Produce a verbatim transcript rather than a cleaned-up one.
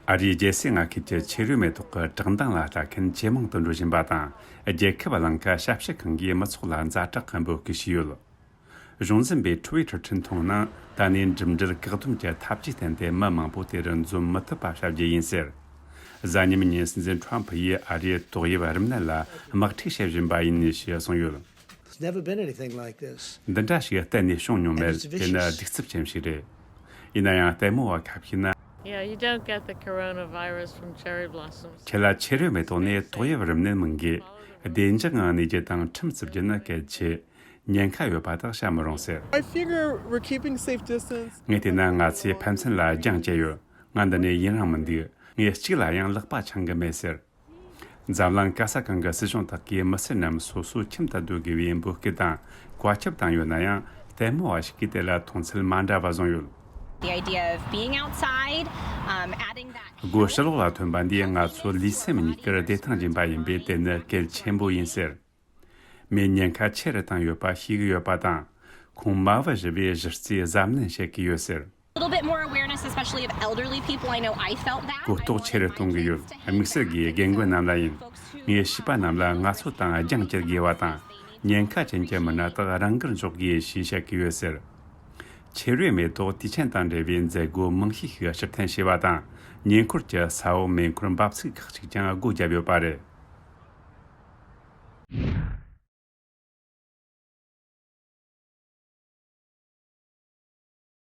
ཨ་རིའི་རྒྱལ་སའི་མངའ་ཁུལ་གྱི་ཆེ་རོའི་མེ་ཏོག་གི་བཀྲག་མདངས་ལ་ལྟ་མཁན་ཇེ་མང་དུ་འགྲོ་བཞིན་པ་དང་། རྒྱལ་ཁབ་གླིང་ཁ་ཞབས་ཞུ་ཁང་གིས་མི་ཚོགས་ལ་ཛ་དྲག་གི་འབོད་སྐུལ་བྱས་ཡོད། གཞུང་འཛིན་པས་Twitter འཕྲིན་ཐུང་ནང་ད་ནས་འགྲིམ་འགྲུལ་བཀག་སྡོམ་གྱི་ཐབས་ཇུས་བཏོན་ཏེ། མི་མང་པོ་དེ་རུ་འཛོམས་མི་ཐུབ་པ་བྱ་རྒྱུ་ཡིན་ཟེར། གཟའ་ཉི་མའི་ཉིན་སྲིད་འཛིན་Trump ཡིས་ཨ་རིའི་ཏོག་དབྱིབས་རིམས་ནད་ལ་དམག་འཁྲུག་བྱེད་བཞིན་པ་ཡིན་ཞེས་གསུངས་ཡོད། It's never been anything like this. འདི་འདྲ་ཞིག་གཏན་ནས་བྱུང་མྱོང་མེད། དེ་ནི་གདུག་རྩུབ་ཅན་ཞིག་རེད། ཡིན་ན་ཡང་ལྟད་མོ་བ་ཁ་ཤས་ན། Yeah, you don't get the coronavirus from cherry blossoms. ཁྱེད་ལ་ཆེ་རོའི་མེ་ཏོག་ནས་ཏོག་དབྱིབས་རིམས་ནད་མི་འགོས། བདེ་འཇགས་ངང་གནས་རྒྱུ་དང་ཁྲིམས་བརྩི་རྒྱུ་ནི་གལ་ཆེ། ཉེན་ཁ་ཡོད་པ་དག་བྱ་མི་རུང་ཟེར། I figure we're keeping safe distance. ངས་བལྟས་ན་ང་ཚོས་ཕན་ཚུན་ལ་རྒྱང་བཀྱེད་ཡོད། ང་འདི་ནས་ཡུན་རིང་མི་འདུག་ངས་གཅིག་ལ་ཡང་ལག་པ་འཆང་གི་མེད་ཟེར། འཛམ་གླིང་ག་ས་གང་གི་སྲིད་གཞུང་དག་གིས་མི་སེར་རྣམས་སོ་སོའི་ཁྱིམ་དུ་སྡོད་དགོས་པའི་འབོད་སྐུལ་དང་བཀའ་ཁྱབ་བཏང་ཡོད་ན་ཡང་། ལྟད་མོ་བ་ཞིག་གིས་དེ་ལ་མཐོང་ཚུལ་མ་འདྲ་བ་བཟུང་ཡོད། The idea of being outside, um, adding that. སྒོ་ཕྱི་ལོགས་ལ་ཐོན་པ་འདིས་ང་ཚོ་ལུས་སེམས་གཉིས་ཀར་བདེ་ཐང་སྦྱིན་པ་ཡིན་པས། དེ་ནི་གལ་ཆེན་པོ་ཡིན་ཟེར། མིས་ཉེན་ཁ་ཆེ་རུ་བཏང་ཡོད་པ་ཤེས་ཀྱི་ཡོད་པ་དང་། ཁོང་མ་བུ་བཞི་བས་གཞི་རྩའི་གཟབ་ནན་བྱེད་ཀྱི་ཡོད་ཟེར། A little bit more awareness, especially of elderly people. I know I felt that. གོ་རྟོགས་ཆེ་རུ་གཏོང་གི་ཡོད། དམིགས་བསལ་གྱིས་རྒན་རྒོན་རྣམས་ལ་ཡིན། ངས་བྱིས་པ་རྣམས་ལ་ང་ཚོ་དང་རྒྱང་བཀྱེད་དགོས་པ་དང་། ཉེན་ཁ་ཅན་གྱི་མི་སྣ་དག་རང་འགུལ་འཇོག་དགོས་ཞེས་བཤད་ཀྱི་ཡོད་ཟེར། ཆེ་རོའི་མེ་ཏོག་དུས་ཆེན་དང་འབྲེལ་བའི་མཛད་སྒོ་མང་ཤོས་ཤིག་ཕྱིར་འཐེན་བྱས་པ་དང་། ཉེ་འཁོར་གྱི་ས་འོག་མེ་འཁོར་འབབ་ཚིགས་ཁག་ཅིག་ཀྱང་སྒོ་བརྒྱབ་ཡོད་པ་རེད།